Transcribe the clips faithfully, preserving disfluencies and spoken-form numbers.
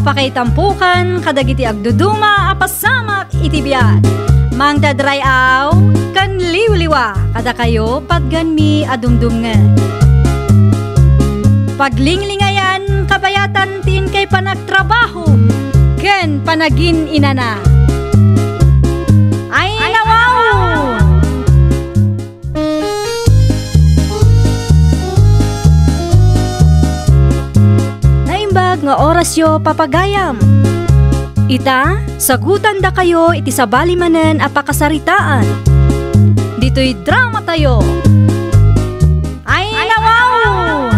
Pakaitampokan kadagiti agduduma a pasamak iti biag. Mangted ray-aw ken liwliwa kadakayo patganmi a dumdumngeg. Paglinglingayan kabayatan ti inkay panagtrabaho ken panagin-inana. Ay, nawaw! Naimbag nga orasyo, papagayam. Ita, sagutandakayo iti sabali manen a pakasaritaan. Ditoy dramatayo. Ay, nawaw!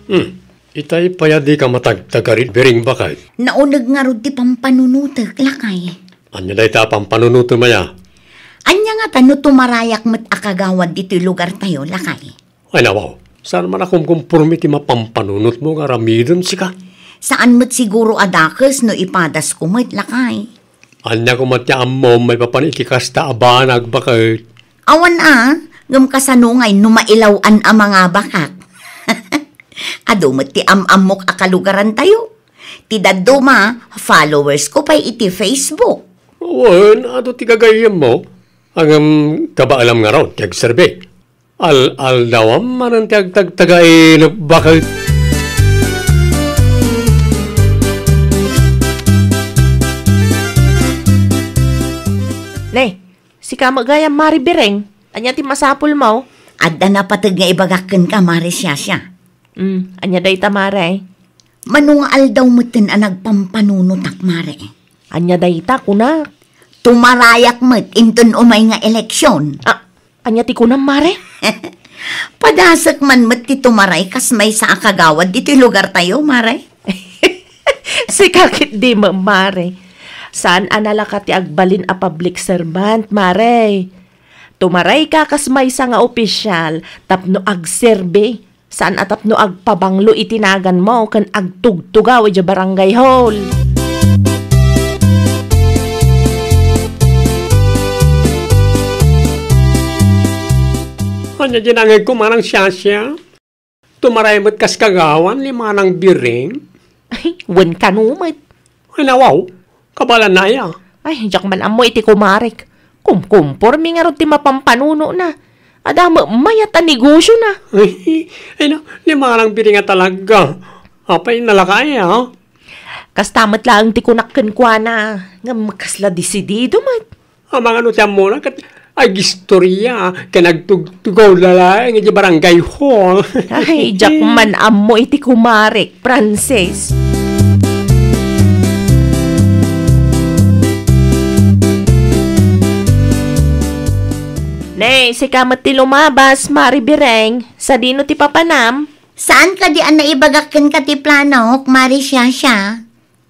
Hmm. Itay pay a dika matagtagarit, Biring, baket. Nauneg ngarud ti pampanunotek, lakay. Ania dayta a pampanunotem aya? Ania ngata no tumarayak met a kagawad ditoy lugartayo, lakay? Ay, nawaw. Saan man a kumkumporme ti mapanpanunotmo nga aramidem, sika? Saan met siguro a dakes no ipadasko met, lakay. Ania koma ti ammom maipapan iti kasta a banag, baket? Awan a, ngem kasano ngay no mailaw-an a mangabakak? Adu met ti am-ammok a kalugarantayo. Ti dadduma, followers ko pay iti Facebook. Wen, adu ti gagayyemmo. Ngem kabaelam ngarud ti agserbi. Al-aldawam manen ti agtagtagainep, baket. Ne, sika met gayam, Mare Biring. Ania ti masapulmo? Adda napateg nga ibagak kenka, Mare Siasia. Mm, ania dayta, Mare? Mano nga aldaw metten a nagpampanunotak, Mare? Ania dayta, kunak? Tumarayak met inton umay nga eleksion. Ah, ania ti kunam, Mare? Padasek man met ti tumaray kas maysa a kagawad ditoy lugartayo, Mare. Sika ketdi, Mare. Saan a nalaka ti agbalin a public servant, Mare. Tumarayka kas maysa nga opisyal tapno agserbi. Saan a tapno agpabanglo iti naganmo ken agtugtugaw idiay barangay hall. Ania di nangegko, Manang Siasia? Tumaray met kas kagawan ni Manang Biring? Ay, wen kano met. Ay, nawaw, kabaelanna aya? Ay, diak man ammo iti kumarek. Kumkumpormi ngarud ti mapanpanunona. Adda met mayat a negosiona. Ay, ay, na, ni Manang Biring a talaga. Apay, nalaka aya? Kasta met laeng ti kunak kenkuana, ngem kasla desidido met. Amangan no ti ammona ket agistoria ken agtugtugaw laeng iti barangay hall. Ay, diak man ammo iti kumarek, Francis. Ne, sika met ti lumabas, Mare Biring. Sadino ti papanam? Saan kadi a naibagak kenka ti planok, Mare Siasia?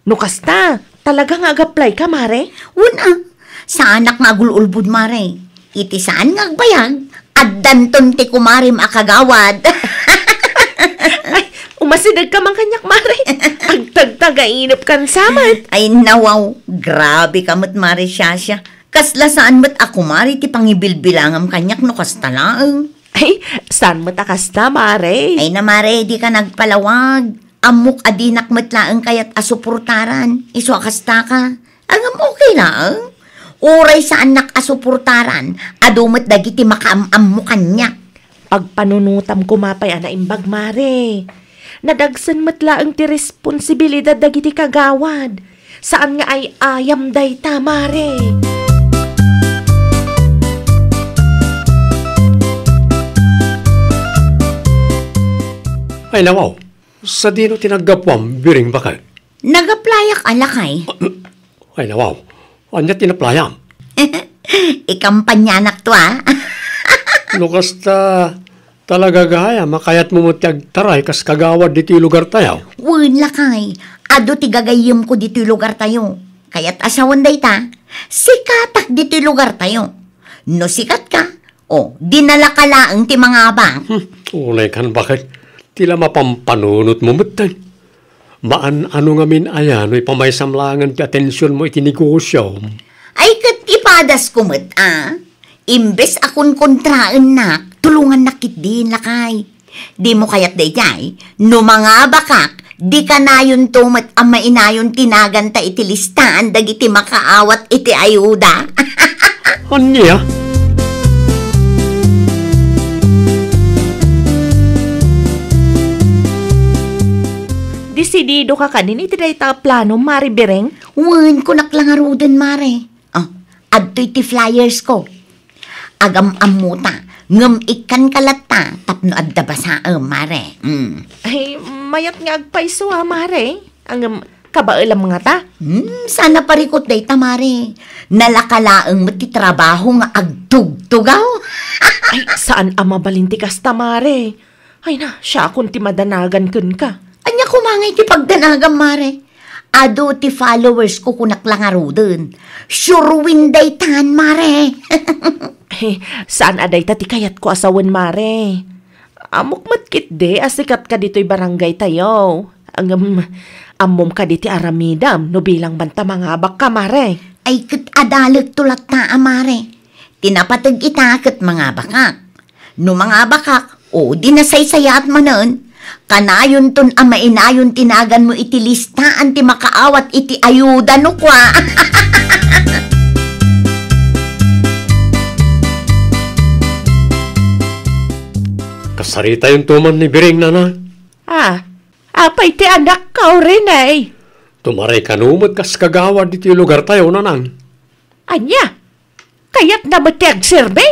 No kasta, talaga nga ag-apply ka, Mare? Wen a, saanak nga agul-ulbod, Mare. Iti saan nga agbayag, addanton ti kumarem a kagawad. Ay, umasideg ka man kaniak, Mare. Agtagtagainep kan samet. Ay, nawaw, grabe ka met, Mare Siasia. Kasla saan met a kumare ti pangibilbilangam kaniak no kasta laeng. Ay, saan met a kasta, Mare? Ay na, Mare, di ka nagpalawag. Ammok a dinak met laeng kayat a suportaran, isu a kasta ka. Ngem okay laeng. Uray saannak a suportaran, adu met dagiti makaam-ammo kaniak. Pagpanunotam koma pay a naimbag, Mare. Nadagsen met laeng ti responsibilidad dagiti kagawad. Saan nga ay-ayam dayta, Mare. Ay, nawaw. Sadino ti naggapuam, Biring, baket? Nag-applyak a, lakay. Ay, nawaw. Ania ti in-applyam? Ikampanyanak to, a. No kasta, talaga gayam a kayatmo met ti agtaray kas kagawad ditoy lugartayo? Wen, lakay. Adu ti gagayyemko ditoy lugartayo. Kayat a sawen dayta, sikatak ditoy lugartayo. No sikatka, o, dinalaka laeng ti mangabak. Hmm, unay kan, baket? Ti la mapanpanunotmo metten. Maan-ano ngamin aya no ipamaysam laengen ti atensionmo iti negosiom? Ay, ket ipadasko met, a. Imbes a konkontraennak, tulongannak ketdin, lakay. Dimo kayat daydiay, no mangabakak, Di kanayonto met a mainayon ti naganta iti listaan dagiti makaawat iti ayuda. Ania? Desidido ka kadin iti dayta a plano, Mare Biring? Wen, kunak la ngaruden, Mare. Oh, adtoy ti flyers ko. Agam-ammota, ngem ikkanka latta tapno adda basaem, Mare. Mm. Ay, mayat nga agpayso a, Mare. Ngem, kabaelam ngata? Hmm, saan a parikut dayta, Mare. Nalaka laeng met ti trabaho nga agtugtugaw. Ay, saan a mabalin ti kasta, Mare. Ay na, siakon ti madanagan kenka. Ania koma ngay ti pagdanagam, Mare? Adu ti followers ko kunak la ngaruden. Sure win daytan, Mare. Eh, saan a dayta ti kayatko a sawen, Mare. Ammok met ketdi a sikatka ditoy barangay tayo. Ngem, ammom kadi ti aramidem no bilang man ta mangabakka, Mare. Ay, ket adalekto latta a, Mare. Ti napateg ita ket mangabakak. No mangabakak, o di nasaysayaat manen, kanayonton a mainayon ti naganmo iti listaan ti makaawat iti ayuda no kua. Kasaritayonto man ni Biring, Nanang. Ah, apay ti anakko, Rene? Tumaray kano met kas kagawad iti lugartayo, Nanang. Ania? Kayatna met ti agserbi?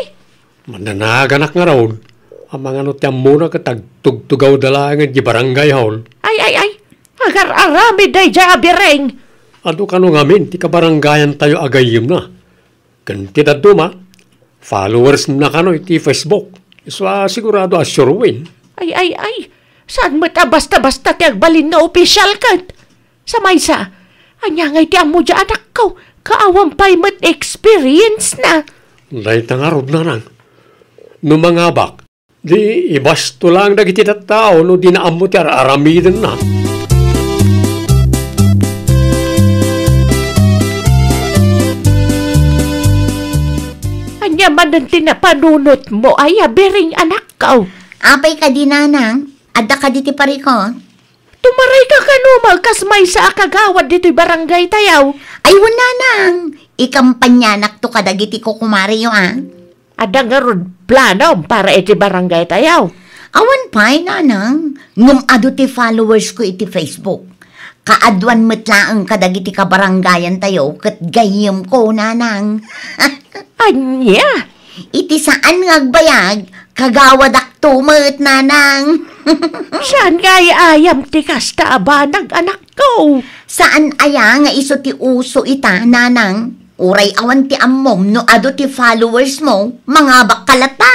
Mandanaganak ngarud. Amangan no ti ammona ket agtugtugawda laeng iti barangay hall. Ay, ay, ay. Agar-aramid daydiay a Biring. Adu kano ngamin ti kabarangayantayo a gayyemna. Ken ti dadduma, followers na kano iti Facebook. Isu a sigurado a sure win. Ay, ay, ay. Saan met a basta-basta ti agbalin nga opisyal ket? Sa maysa, ania ngay ti ammo diay anakko, kaawan pay met experience na. Dayta ngarud, Nanang. No mangabak, di ibasto lang dagiti tattao no di na ammo ti ar-aramidenna. Ania manen ti napanunotmo, ay a Biring, anakko? Apay kadi, Nanang? Adda kadi ti parikut? Tumaray ka kano, malkas maysa a kagawad ditoy barangay tayo. Ay, wen, Nanang. Ikampanyanak to kadagiti kukumareyo, a. Adda ngarud planom para iti barangay tayo? Awan pay, Nanang. Ngem adu ti followers ko iti Facebook. Kaaduan met laeng kadagiti kabarangayan tayo ket gayyem ko, Nanang. Ania? Iti saan nga agbayag, kagawadakto met, Nanang. Saan nga ay-ayam ti kasta a banag, anakko? Saan aya nga isu ti uso ita, Nanang? Uray awan ti ammom no adu ti followers mo, mangabak ka latta.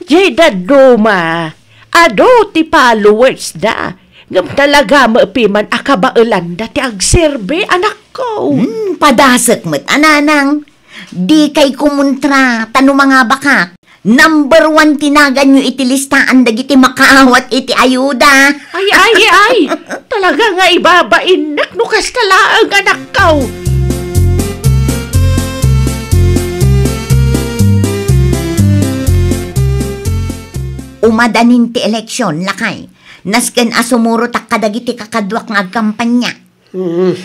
Diay dadduma, adu ti followers da. Ngem talaga met piman a kabaelanda ti agserbi, anakko. Hmm, padasek met a, Nanang. Dikay kumontra, ta no mangabakak, number one ti naganyo iti listaan dagiti makaawat iti ayuda. Ay, ay, ay! Talaga nga ibabainnak no kasta laeng, anakko. Umadanin ti eleksyon, lakay. Nasken a sumurotak kadagiti kakaduak nga agkampanya. Hmm.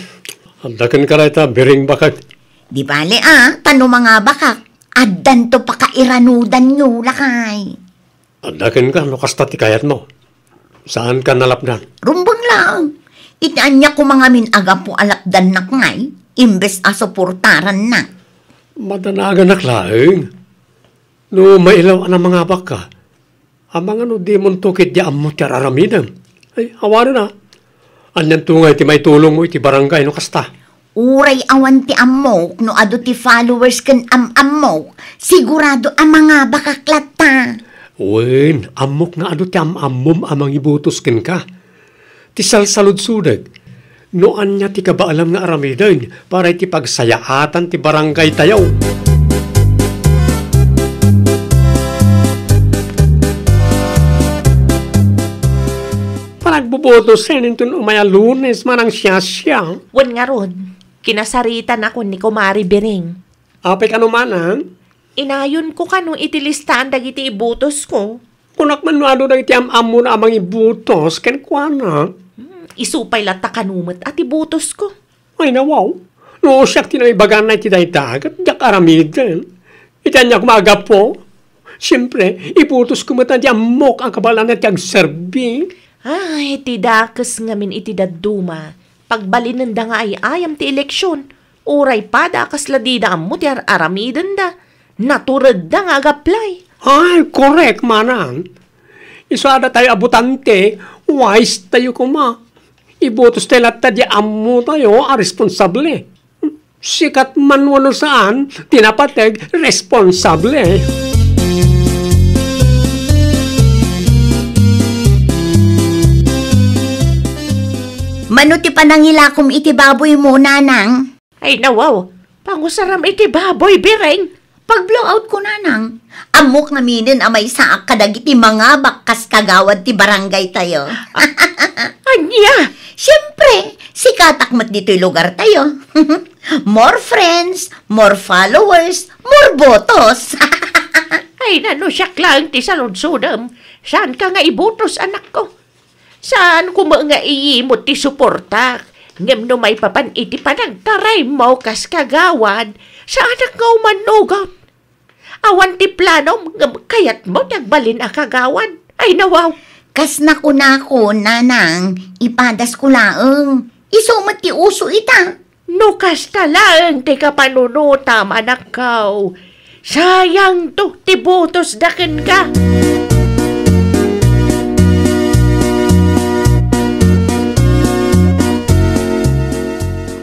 Adda kenka dayta, Biring, baket. Di bale, a, ta no mangabakak, addanto pakairanudanyo, lakay. Adda kenka no kasta ti kayatmo. Saanka nalapdan. Rumbeng laeng. Iti ania koma ngamin a gapu a lapdannak ngay, imbes a suportarannak. Madanaganak laeng. No mailaw a mangabakka, amangan no dimonto ketdi ammo ti ar-aramidem. Ay, awanen a. Anianto ngay ti maitulongmo iti barangay no kasta? Uray awan ti ammok no adu ti followers ken am-ammok, sigurado a mangabakak latta. Wen, ammok nga adu ti am-ammom a mangibotos kenka. Ti salsaludsodek, no ania ti kabaelam nga aramiden para iti pagsayaatan ti barangay tayo. Panagbubutos, sen, inton umay a Lunes, manang siasia. Wen ngarud, kinasaritanakon ni Kumare Biring. Apay kano, manang? Inayonko kano iti listaan dagiti ibotosko. Kunak man no adu dagiti am-ammona a mangibotos kenkuana. Isu pay latta kano met a ti botosko. Ay, nawaw. No siak ti nangibagana iti dayta, ket diak aramiden. Iti ania koma a gapu? Siempre, ibotosko met a di ammok a kabaelan ti agserbi. Ay, ti dakes ngamin iti dadduma. Pagbalinenda nga ay-ayam ti eleksion, uray pada a kasla dida ammo ti ar-aramidenda, naturedda nga agaplay. Ay, korek, manang. Isu a datayo a botante, wise tayo koma. Ibotos tayo latta di ammo tayo a responsable. Sikat man wenno saan, ti napateg, responsable. Mano ti panangilakom iti baboymo, nanang? Ay, nawaw. Pangusaram iti baboy, Bireng. Pag-blowout ko, nanang. Ammok ngaminen a maysaak kadagiti mangabak kas kagawad ti barangay tayo. Ania? Siyempre, sikatak met ditoy lugar tayo. More friends, more followers, more botos. Ay, nano siak laeng ti saludsodem. Saan ka nga ibotos, anakko? Saan koma nga iyimot ti suportak? Ngem no maipapan iti panagtaraymo kas kagawad, saanak nga umannugot. Awan ti planom ngem kayatmo ti agbalin a kagawad. Ay, nawaw. Kas nakunakon, nanang, ipadasko laeng. Isu met ti uso ita. No kasta laeng ti kapanunotam, anakko, sayangto ti botosda kenka.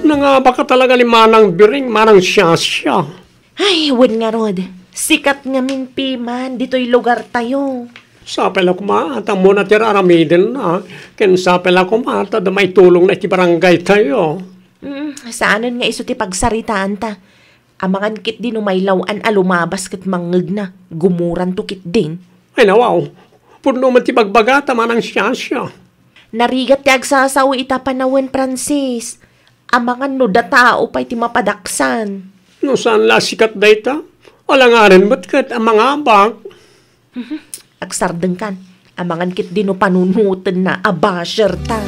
Nangabaka talaga ni Manang Biring, Manang Siasia. Ay, wen ngarud, sikat ngamin piman ditoy lugar tayo. Sapay la koma ta ammona ti ar-aramidenna, ken sapay la koma ta adda maitulongna iti barangay tayo. Mm, saanen nga isu ti pagsaritaanta. Amangan ketdi no mailaw-an a lumabas ket mangngegna, gumuranto ketdin. Ay, nawaw, pudno met ti bagbagata, Manang Siasia. Narigat ti agsasao ita panawen, Francis. Amangan no datao pay ti mapadaksan. No saan la a sikat dayta, alangaden met ket a mangabak. Mhm. Agsardengkan. Amangan ketdi no panunotenna a basher ta.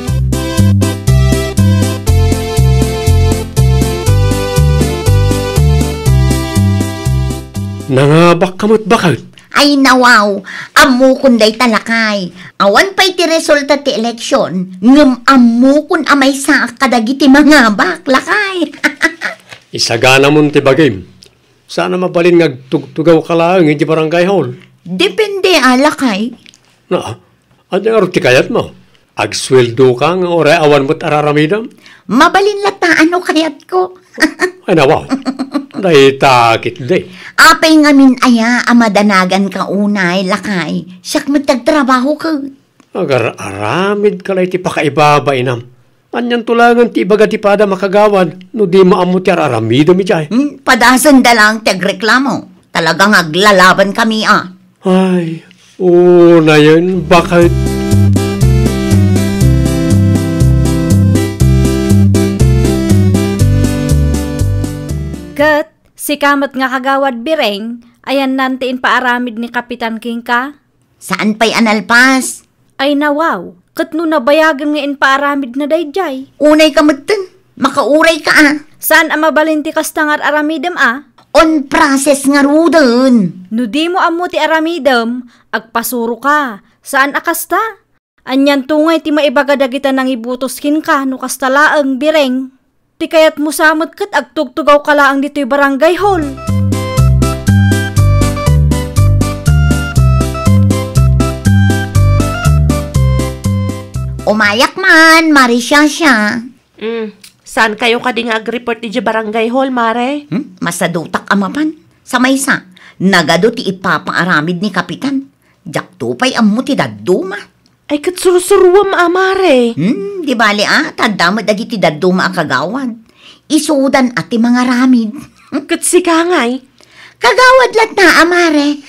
Nangabak ka met baket? Ay, nawaw. Ammokon dayta, lakay. Awan pay ti resulta ti eleksyon, ngem ammokon a maysaak kadagiti mangabak, lakay. Isaganamon ti bagim. Saan a mabalin nga agtugtugaw ka laeng iti barangay hall? Depende a, lakay. Na, ania ngarud ti kayatmo? Agsueldo ka nga uray awan met ar-aramidem? Mabalin latta no kayatko. Ay, nawaw. Dayta ketdi. Apay ngamin aya a madanagan ka unay, lakay? Siak met ti agtrabaho ket. Agar-aramid ka la iti pakaibabainam. Anianto laengen ti ibaga ti padam a kagawad no dimo ammo ti ar-aramidem idiay? Hmm, padasenda laeng ti agreklamo. Talaga nga aglalaban kami a. Ay, unayen, baket. Ket sika met nga kagawad Bireng, ayanna ti impaaramid ni Kapitan kenka? Saan pay a nalpas? Ay, nawaw, ket no nabayagen nga impaaramidna daydiay? Unay ka metten, makauray ka a. Saan a mabalin ti kasta nga ar-aramidem a? On process ngaruden. No dimo ammo ti aramidem, agpasuro ka. Saan a kasta? Anianto ngay ti maibaga dagita nangibotos kenka no kasta laeng, Bireng? Ti kayatmo sa met ket agtugtugaw ka laeng ditoy barangay hall. Umayak man, Mare Shasha. Mm, saan kayo kadi nga agreport idiay barangay hall, Mare? Hmm? Masadutak a mapan. Sa maysa, nagadu ti ipapaaramid ni Kapitan. Diakto pay ammo ti dadduma. Ay, ket sursuruam a, Mare. Hmm, di bale a, ta adda met dagiti dadduma a kagawad. Isudan a ti mangaramid. Ket sika ngay? Kagawad latta a, Mare.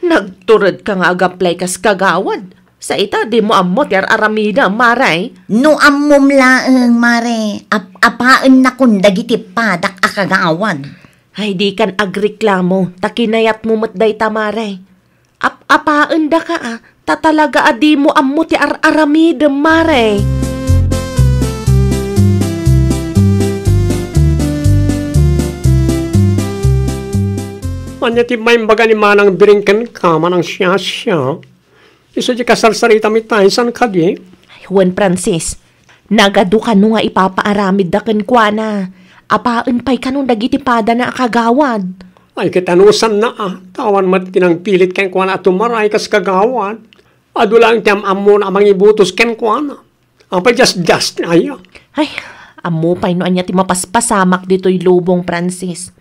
Nagtured ka nga agaplay kas kagawad. Sa ita, dimo ammo ti ar-aramidem, Mare. No ammom laeng, Mare, ap-apaennakon dagiti padak a kagawad. Ay, dikan agreklamo, ta kinayatmo met dayta, Mare. Ap-apaendaka a, Ta talaga a dimo ammo ti ar-aramidem, Mare. Ania ti maimbaga ni Manang Biring kenka, Manang Siasia? Isu ti kasarsaritami tayo, saan kadi? Ay, wen, Francis. Nagadu kano nga ipapaaramidda kenkuana. Apaen pay kano dagiti padana a kagawad. Ay, ket anusanna a. Awan met ti nangpilit kenkuana a tumaray kas kagawad. Adu laeng ti am-ammona a mangibutos kenkuana. Apay, just, just, aya. Ay, ammo pay no ania ti mapaspasamak ditoy lubong, Francis.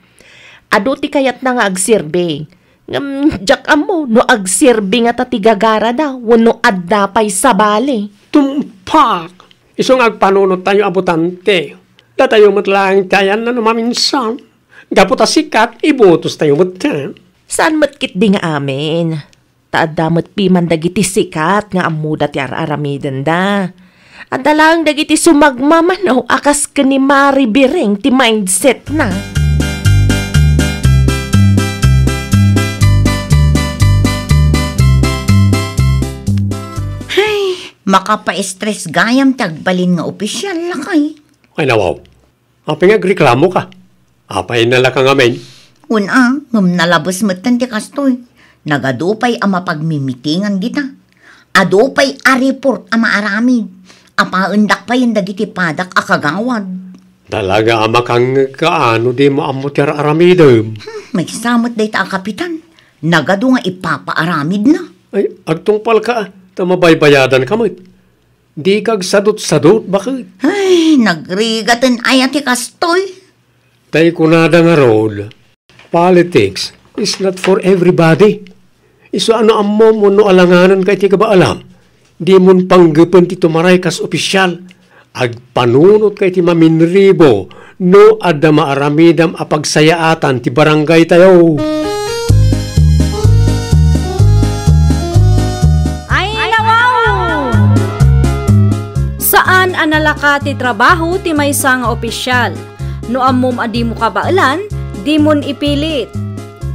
Adu ti kayatna nga agserbi. Ngem diak ammo no agserbi ngata ti gagarada wenno adda pay sabali. Tumpak! Isu nga agpanunottayo a butante. Datayo met laeng ti ayanna no maminsan. Gapu ta sikat, ibutostayo met. Saan met ketdi nga amin? Ta adda met piman dagiti sikat nga ammoda ti ar-aramidenda. Adda laeng dagiti sumagmamano a kas ken ni Mari Biring ti mindsetna. Hay, makapaestres gayam ti agbalin nga opisyal, lakay. Ay, nawaw. Apay nga agreklamoka? Apay, nalaka ngamin? Wen a, ngem nalabes metten ti kastoy. Nagadu pay a mapagmimitingan dita. Adu pay a report a maaramid. Apaendak payen dagiti padak a kagawad. Talaga a makangngegka a no dimo ammo ti ar-aramidem. Hmm, maysa met dayta a kapitan. Nagadu nga ipapaaramidna. Ay, agtungpalka, ta mabaybayadanka met. Dika agsadutsadut, baket. Ay, nagrigaten aya ti kastoy? Tay kunada ngarud, politics is not for everybody. Isu a no ammom wenno alanganenka iti kabaelam, dimon panggepen ti tumaray kas opisyal. Agpanunotka iti maminribo no adda maaramidam a pagsayaatan ti barangaytayo. Ay, nawaw! Saan a nalaka ti trabaho ti maysa nga opisyal. No ammom a dimo kabaelan, dimon ipilit.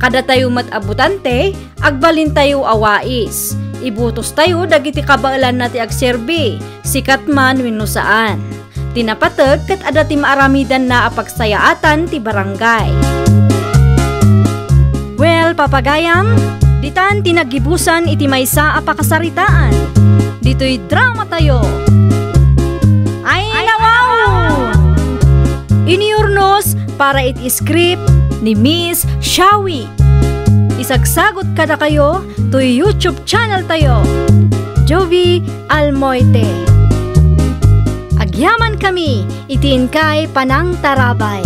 Kadatayo met a butante, agbalintayo a wais. Ibutostayo dagiti kabaelanna ti agserbi, sikat man wenno saan. Ti napateg ket adda ti maaramidanna a pagsayaatan ti barangay. Well, papagayam, ditan ti naggibusan iti maysa a pakasaritaan. Ditoy dramatayo. Ay, nawaw! Iniurnos para iti script ni Miss Shawi. Isagsagot kadakayo toy YouTube channel tayo, Jovi Almoite. Agyaman kami iti inkay panangtarabay.